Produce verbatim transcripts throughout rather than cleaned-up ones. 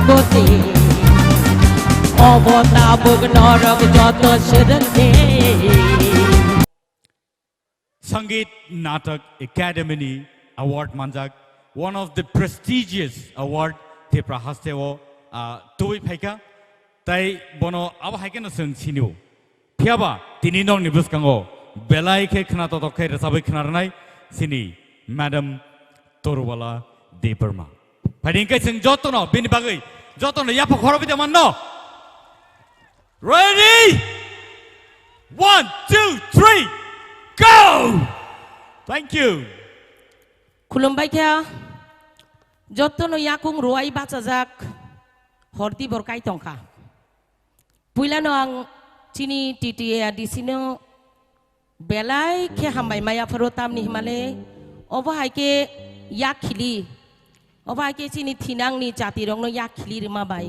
Kote obo tabuk norok joto swrwngde. Sangeet Natak Academy ni award manjak, one of the prestigious award Tripura haste o, ah, tubui phaikha. Tai bono abo hai kheno chwng sinio. Phiyaba tini nokni bwskango belai khe khna totok khe rwchabwi khna rwnai chini Madam Torubala Debbarma. Phaidi hwnkhe chwng jotono bini bagwi jotono yapha khorobwi de manno. Ready? One, two, three, go! Thank you. Khulumbai kha, jotono yakung ruwai bachajak horti bor kai tongkha. Puilano ang chini T T A R D C no belai khe hambai maya pharo, tamni himale obo hai khe yak khili, obo hai khe chini thinangni jatirokno yak khili rwma bai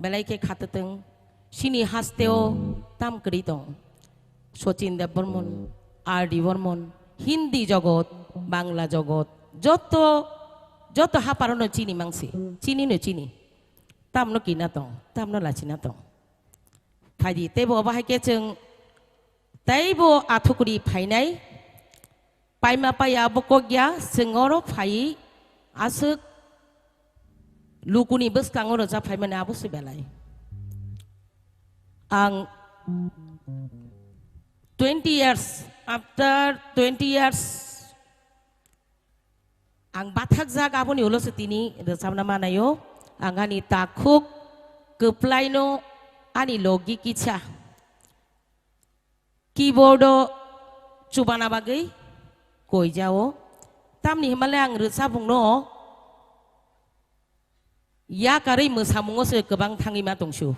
belai khe khatatwng. Chini hasteo tam kwrwi tong, Sachin Debbarman, R D Barman, Hindi jogot, Bangla jogot, joto, joto haparano chini mangsi, chini no chini. Tamno kina tong, tamno lachina tong. Phaidi, teibo obo hai khe chwng teibo athukuri phainai, paima paiya abo kok ya, chwng oro phai aswk lukuni bwskango rwchap phaimani abo se belai. Ang twenty years, after twenty years, ang bathakjak, aboni ulo se tini rwchapna manaio. Ang ani takhuk kwplaino ani logi kisa keyboard o chubana bagwi koijao. Tamni himale ang rwchapungno yakarwi mwsamungo se kwbang thangwi ma tongsu.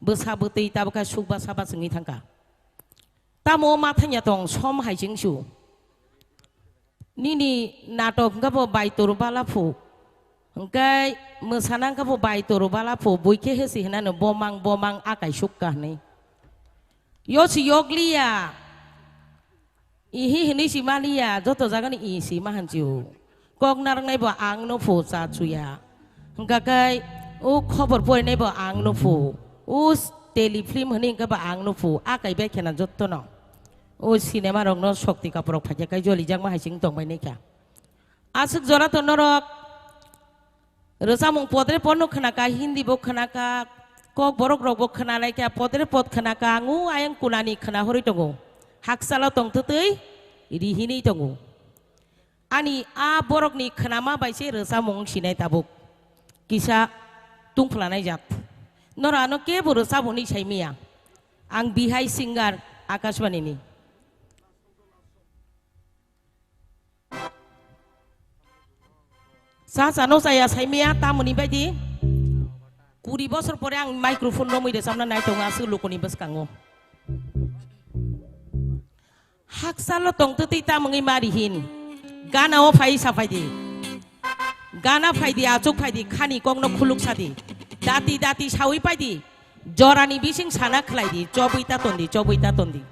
Bwsa bwtwi tabukha sukba saba chwngwi thangkha. Tamo ma thangya tong som hai chwngsu. Nini natok hwnkha bo bai toru bala phu. Hwnkhe mwsana hwnkha bo bai toru bala phu. Bui khe hesi hinano bomang bomang akai sukka hinwi. Yosi yokliya. Ihi hinwi si maliya, joto jagani i si ma hanchu. Kok narwknai bo ang no phu cha chuya. Hwnkha khe o khobor porinai bo ang no phu. O s-, tele film hinwi hwnkha bo ang no phu. Akai bai khena jotono. O cinema rokno Shakti Kapoor rok phaikha khe jolijakma hai se wng tongbai naikha. Aswk jora to norok rwchapmung podre podno khwnakha, Hindi bo khwnakha, kok borok rokbo khwnalaikha, podre pod khwnakha, ang o ayang kunani khwnahorwi tongo. Hakchalo tongtwtwi rihinwi tongo. Ani a borokni khwnama bai se rwchapmung sinai tabuk. Kisa tungphlanai jat. Norok ano kebo rwchapmung hinwi saimanya. Ang bihai singer Akashbani ni. Cha chano chaya saimanya tamoni baidi. Kuri bosor pore ang microphone romwi rwchapna nai tongo aswk lukuni bwskango. Hakchalo tongtwtwi tamungwi mari hin. Gana o phai saphaidi. Gana phaidi, achuk phaidi, khani kokno khuluk sadi. Dati dati sawi paidi. Jorani bising sana khlaidi. Chobwi ta tondi, chobwi ta tondi.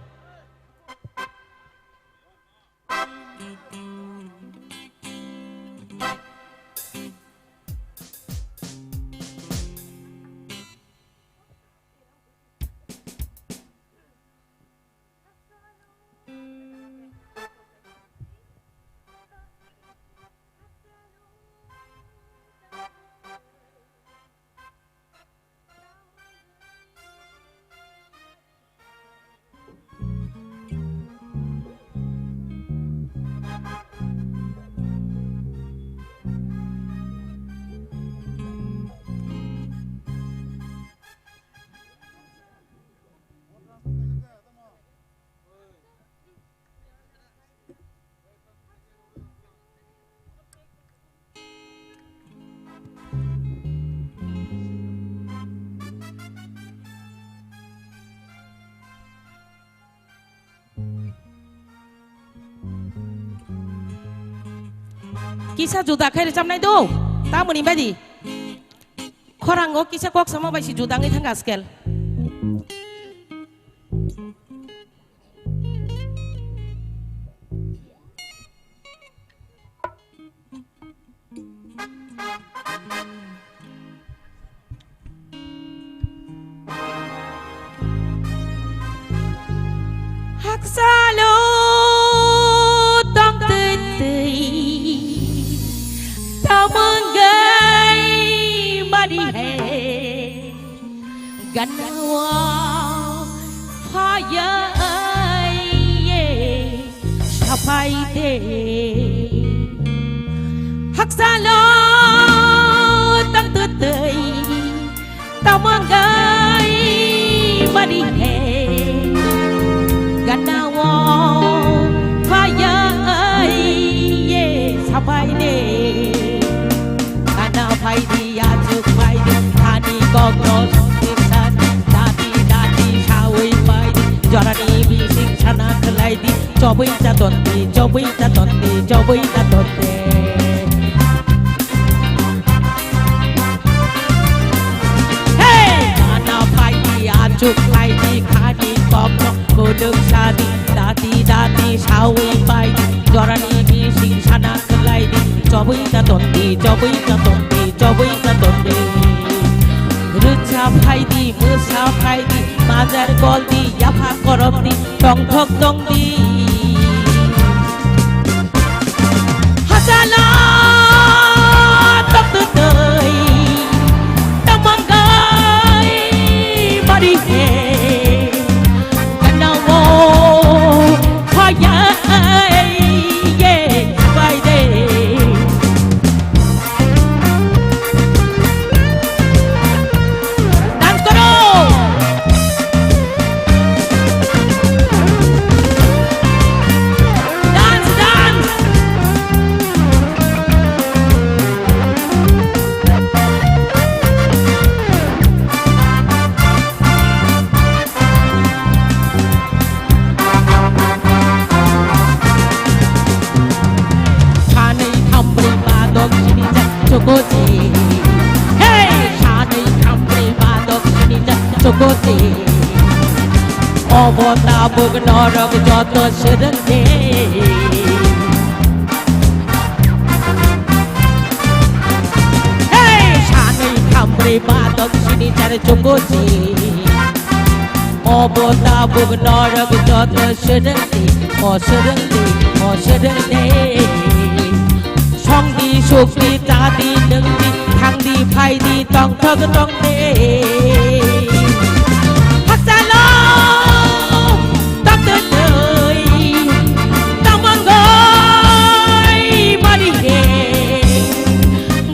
Kisa juda khai rwchapnai do, tamoni baidi. Khorango kisa kok sama bai si juda wngwi thangkha scale. Ganao phaiye sapai de. Haksalo tang tutui tamang gai mari he. Ganao phaiye sapai de. Gana phai di, achuk phai di, thani kokno songdi sani, dati dati sawi phai di, jorani bising sana khlai di, chobwi ta tonde, chobwi ta tonde, chobwi ta tonde. Hey! Gana phai di, achuk phai di, thani kokno kuluk sani, dati dati sawi phai di, jorani bising sana khlai di, chobwi ta tonde, chobwi ta tonde, chobwi ta tonde. Rwchap phai di, mwsa phai di, majar gol di, yapha korop di, tongthok tong di. Hachalo tok tutui, tamang gai mari he. Ganao phaiye sapai de. Dance koro. Dance, dance. Sanwi thambrwi ba dok sini jak chokochi. Hey! Sanwi thambrwi ba dok sini jak chokochi. Obo tabuk norok joto swrwngde. Hey! Sanwi thambrwi ba dok sini jak chokochi. Obo tabuk norok joto swrwngdi, o swrwngdi, o swrwngdi. Songdi, sukdi, chadi, nwngdi, thangdi, phaidi, tongthok tongdi. Hakchalo tongtwtwi tamangoi mari he.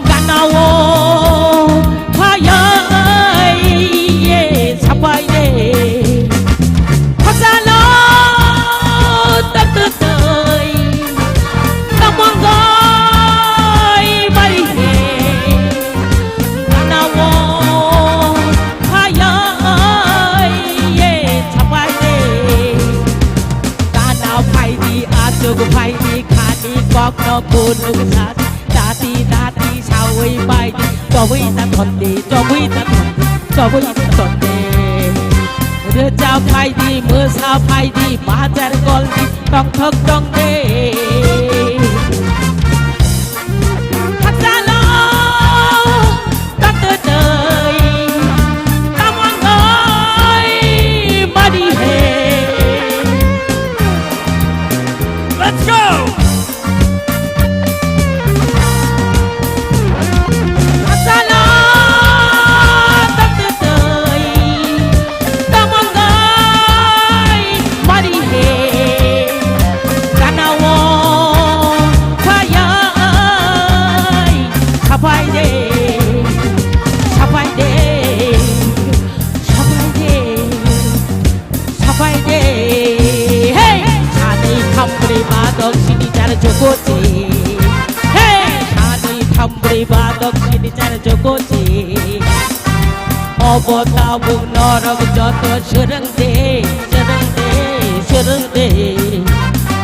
Ganao phaiye sapai de. Hakchalo tongtwtwi tamangoi mari he. Ganao phaiye sapai de. Gana phaidi, achuk phaidi, khani kokno kuluk sadi, dati dati sawi phaidi, chobwi ta thonde, chobwi ta thonde, chobwi ta thonde. Rwchap phaidi, mwsa phaidi, bajar goldi, tongthok tongde. Hakchalo tongtwtwi tamangoi mari he. Let's go! Hakchalo tongtwtwi tamangoi mari he. Ganao phaiye sapai de, sapai de, sapai de, sapai de. Hey! Sanwi thambrwi ba dok sini jar jogote. Hey! Sanwi thambrwi ba dok sini jar jogote. Obo tabuk norok joto swrwngde, swrwngde, swrwngde.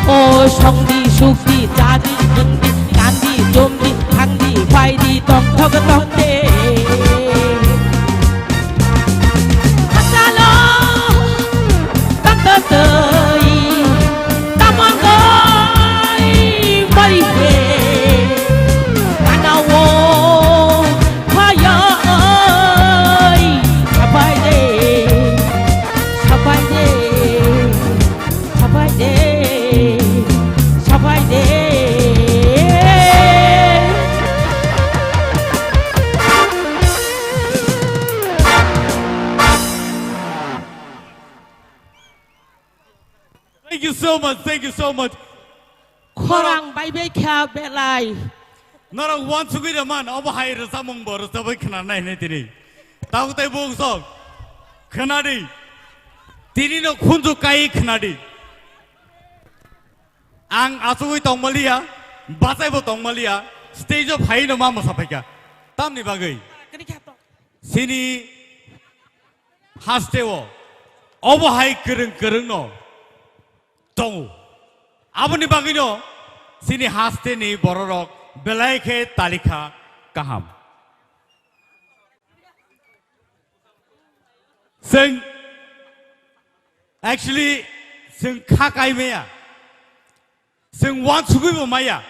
O songdi, sukdi, chadi, nwngdi, kandi, jomdi, thangdi, phaidi, tongthok tongde. Hakchalo tongtwtwi tamangoi mari he. Ganao phaiye sapai de, sapai de, sapai de, sapai de. much, thank you so much. Khorang bai bai kha belai. Norok wansugwi rwman, obo hai rwchapmung bo rwchapwi khna nai hinwi tini. Tabuk tei buk sok. Khna di. Tini no khunju kai khna di. Ang achugwi tongmaliya, bachaibo tongmaliya, stage o phaino ma mwsaphaikha. Tamni bagwi? Chini hasteo obo hai kwrwng kwrwngno tongo. Aboni bagwino chini hasteni bororok belai khe talikha kaham. Chwng, actually, chwng kha kai maya. Chwng wansugwi bo maya.